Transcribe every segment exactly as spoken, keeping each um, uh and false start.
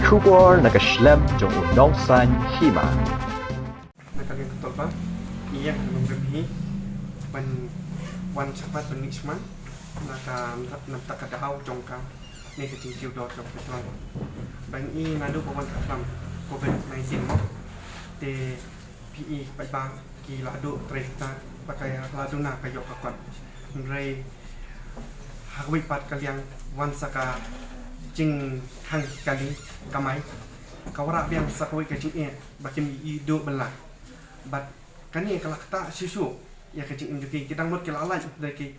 Khubor na ka shlem jong u nongsan hima. Na ka liang ka tolba, ngi ïeng ha nongrim hi ban wan shakhmat ban mih shakhmat na ka, na ka daw jong ka ne ka jingkiew dor jong ka petrol. Ba ngi naduh ba wan ka khlam covid nineteen mo, te phi i paidbah ki la duh trei kata ba ka la duna ka ïoh ka kot. Hynrei ha kawei pat ka liang, wan sa ka jingkhang kali kamai, ka wanrah biang sa kawei ka jingeh ba kim i duh bylla. Bad kane ka la ktah shisha ïa ka jingim jong ki, ki dang mut ki la lait da ki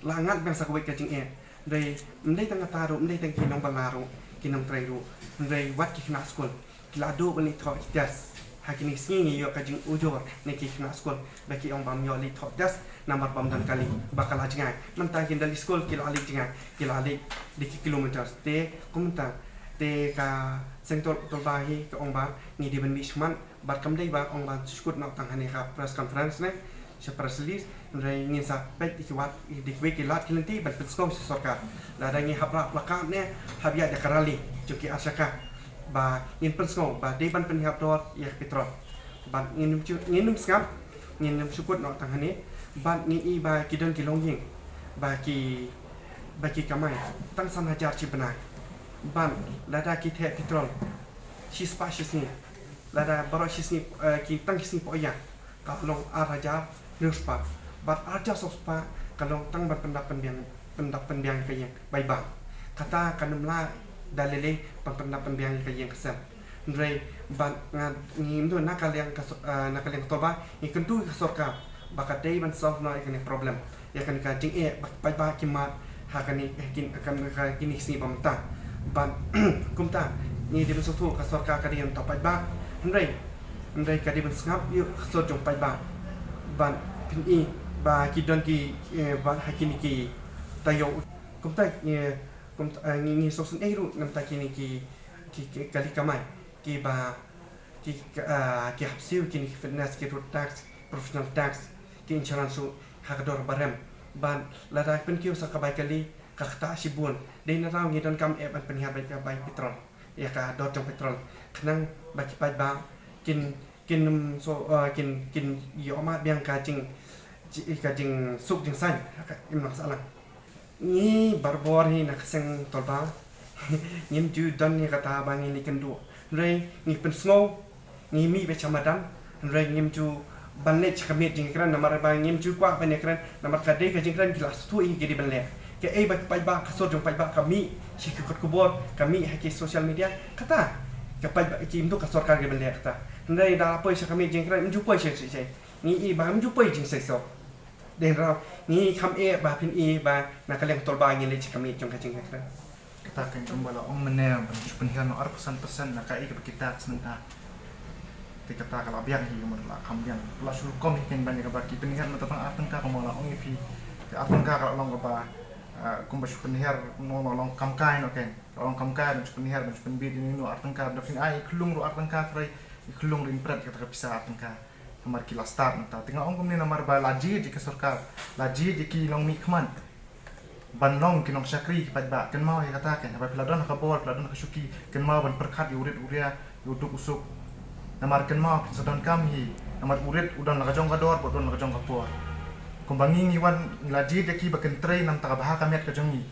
la ngat biang sa kawei ka jingeh. Hynrei ym dei tang kata ruh, ym dei tang ki nongbylla ruh, ki nongtrei ruh, hynrei wat ki khynnah skul ki la duh ban leit thoh ki test. Ha kine ki sngi ngi ïoh ka jingujor na ki khynnah skul ba ki ong bym ïoh leit thoh test namar bym don kali ba ka la jngai. Mynta ki da leit skul ki la leit jngai, ki la leit da ki kilometers. Te kumta, te ka seng tol-, tolba hi ka ong ba ngi dei ban mih shakhmat, bad kam dei ba ong ban shu kut noh tang hangne ha press conference ne sha press release. Hynrei ngin sa peit ïa ki wat, ïa kiwei ki lad ki lynti ban pynsngew sha sorkar. Lada ngi hap rah placard ne hap ïaid da ka rally jong ki ar shaka, ba ngin pynsngew ba dei ban pynhiar dor ïa ka petrol. Bad ngin ym ju-, ngin ym sngap, ngin ym shu kut noh tang hangne. Bad ngi i ba ki don ki longïing ba ki, ba ki kamai tang san hajar shi bnai. Bad lada ki theh petrol shi spah shi sngi, lada baroh shi sngi, eh, ki tang shi sngi poh ïa, ka long ar hajar hynriew spah. Bad ar hajar saw spah ka long tang ban pyndap pynbiang, pyndap pynbiang ka ïing bai bang. Kata kan ym lah da lei lei ban pyndap pynbiang ka ïing ka sem. Hynrei bad nga, ngi ym don na ka liang ka so-, eh, na ka liang ka tolba, ngi kyntu ka sorkar ba ka dei ban solve noh ïa kane problem, ïa kane ka jingeh ba paidbah ki mad ha kane, eh, kin, kan, ka kine ki sngi ba mynta. Bad kumta ngi dei ban sngewthuh ka sorkar ka dei ban tap paidbah. Hynrei, hynrei ka dei ban sngap ïa ka sur jong paidbah. Bad phin i ba ki don ki, eh, bad ha kine ki taïew. Kumta, eh, kumta, eh, ngi, ngi sngewsynei ruh namar kine ki, ki, ki kali kamai kiba ki, ah, ki hap siew kine ki fitness, ki road tax, professional tax, ki insurance ruh ha ka dor ba rem. Bad lada pynkiew sa ka bai kali, ka ktah shibun. Dei na daw ngi donkam eh ban pynhiar beit ka bai petrol ïa ka dor jong petrol, khnang ba ki paidbah kin, kin, ym, so, ah, kin, kin ïoh mad biang ka jing, ji-, ka jingsuk jingsaiñ ha ka imlang sahlang. Ngi barabor hi na ka seng tolba ngim ju don ïa kata ba ngin ïakynduh. Hynrei ngi pynsngew, ngi mih beit sha madan, hynrei ngim ju ban leit sha ka miet jingkren namar ba ngim ju kwah ban ïakren namar ka dei ka jingkren ki la sngewthuh hi ki dei ban leh. Kaei ba paidbah, ka sur jong paidbah ka mih sha ki kot khubor, ka mih ha ki social media, kata ka paidbah, kim duh ka sorkar ki ban leh kata. Hynrei da poi sha ka miet jingkren ym ju poi sha sha sha. Ngi i ba ym ju poi jingseisoh. Dei hynrei ngi kham eh ba phin i ba na ka liang tolba ngi leit sha ka miet jong ka jingkren. Kata kan kumba la ong mynne ban shu pynhiar noh arphew san percent na kaei kaba kita ka sngewthuh. Te kata ka la biang hi, kumba la kham biang. La shu rukom hi kan ban ïa kaba ki pynhiar mynta tang ar tyngka kumba la ong ïa phi. Te ar tyngka ka la long kaba, ah, kumba shu pynhiar, no, no, long kam kai noh kan. Ka la long kam kai ban shu pynhiar, ban shu pynbit ïa no ar tyngka. Da phin ai i khyllung ruh ar tyngka, pyrshah i khyllung ruh in pret kata ka pisa ar tyngka. Namar ki la start mynta. Te nga ong kumne namar ba la jied ïa ka sorkar, la jied ïa ki nongmihkhmat ban long ki nongshakri ki paidbah. Kynmaw ïa kata kan, haba phi la don ha ka bor, phi la don ha ka shuki, kynmaw ban pyrkhat ïa u rit u ria, ïa u duk u suk. Namar kynmaw phin sa donkam hi, namar u rit u don la ka jong ka dor bad u don la ka jong ka por. Kumba ngi ngi wan ngi la jied ïa ki ba kin trei na ka bynta ka bha ka miat ka jong ngi.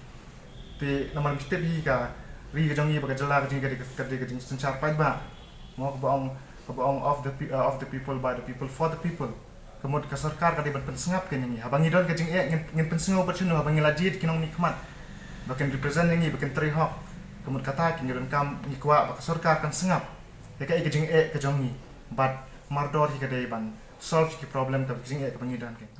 Te namar ngi tip hi ka ri ka jong ngi bad ka jylla ka jong ngi ka dei ka, ka dei ka jingsynshar paidbah. Mo, kaba ong, kaba ong of the pe-, uh, of the people, by the people, for the people. Ka mut ka sorkar ka dei ban pynsngap kein ïa ngi. Haba ngi don ka jingeh ngin, ngin pynsngew bad shano, haba ngi la jied ki nongmihkhmat ba kin represent ïa ngi, ba kin trei hok. Ka mut kata kein ngi donkam, ngi kwah ba ka sorkar kan sngap ïa kaei ka jingeh ka jong ngi. Bad mardor hi ka dei ban solve ki problem, ka jingeh kaba ngi don kein.